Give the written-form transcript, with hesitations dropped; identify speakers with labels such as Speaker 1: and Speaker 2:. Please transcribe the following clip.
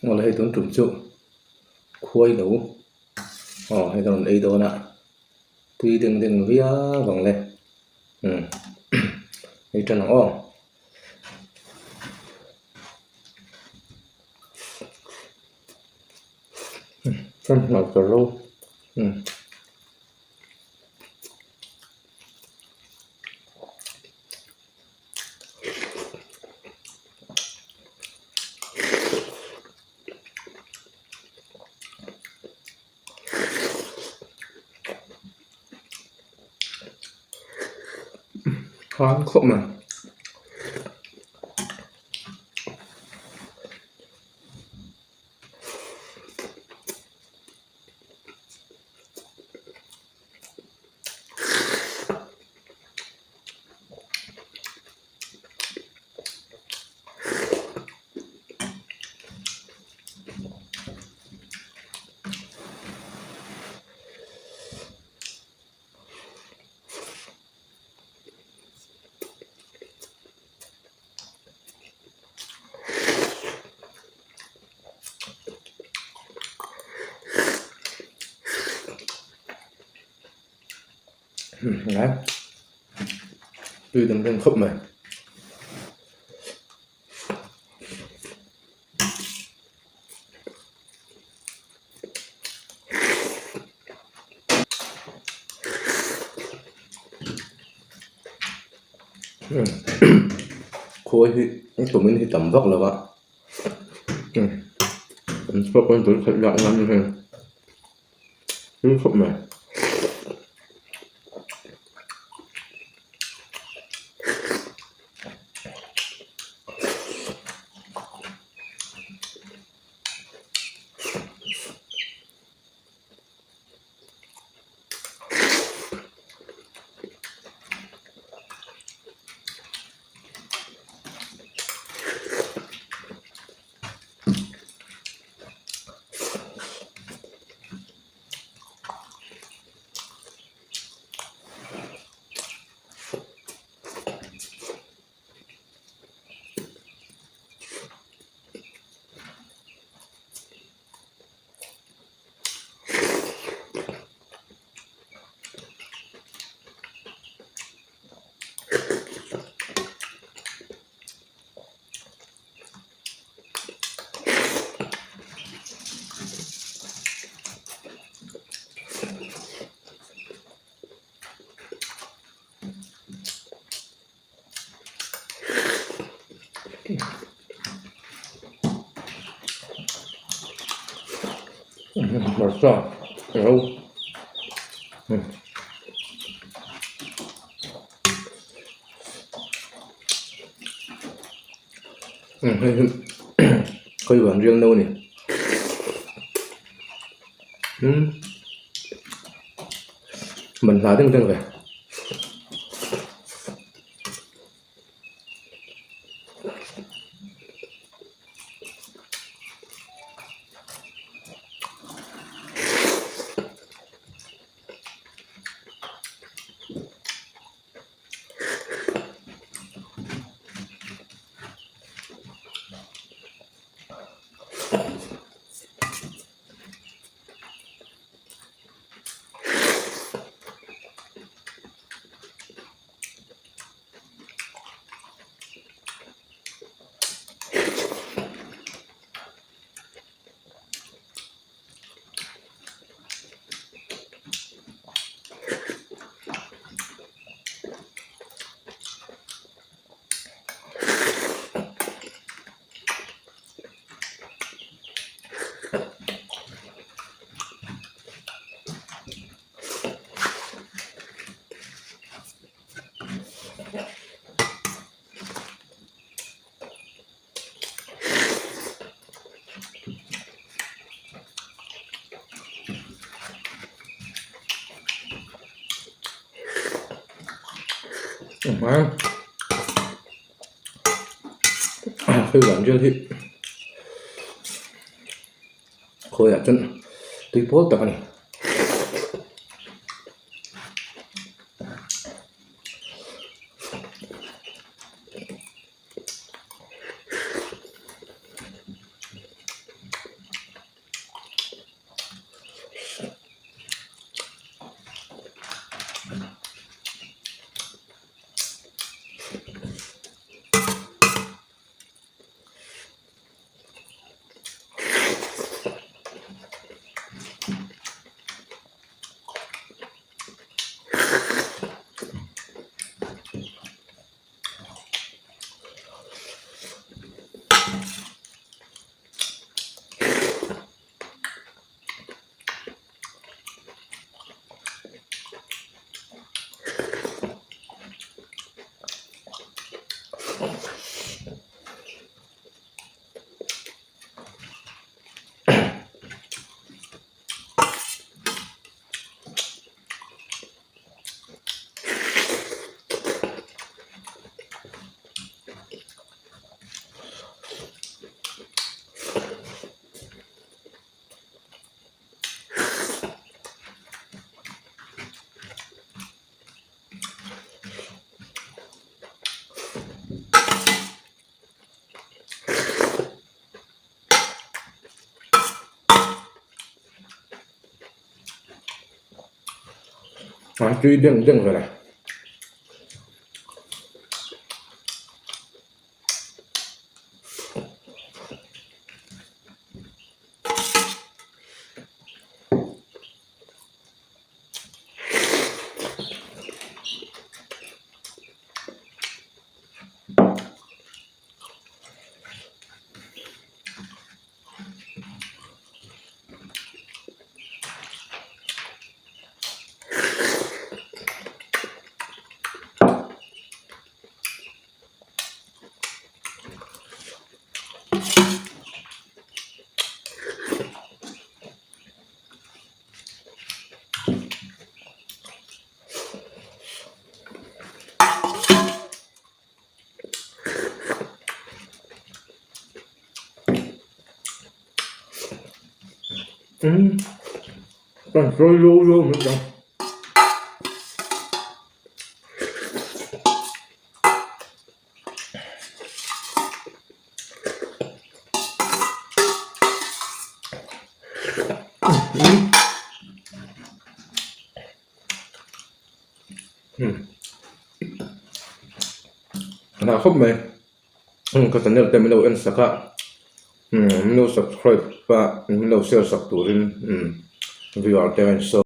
Speaker 1: Aw le hei tun tum chu khuai lo aw hei ka rawn ei dawn a tui deng deng viau ang le umm ei tan ang aw. Khan khawp mai. Ngai tui dang dang khawp mai. Khawi hi tumin hi tam vak lo va an chhuak pawn tui khat lak nan hei tui khawp mai. Hmarcha ro hei hi khawi rial no a ni man hla deuh deuh ve. Hei vang rial hi khawiah chuan tui pawl tak a ni. A tui deng deng vel a. Umm kan sawi zo zo mai ang. A khawp mai ka channel te min lo en sak a min lo subscribe a min lo share sak turin viewer te a in sawi.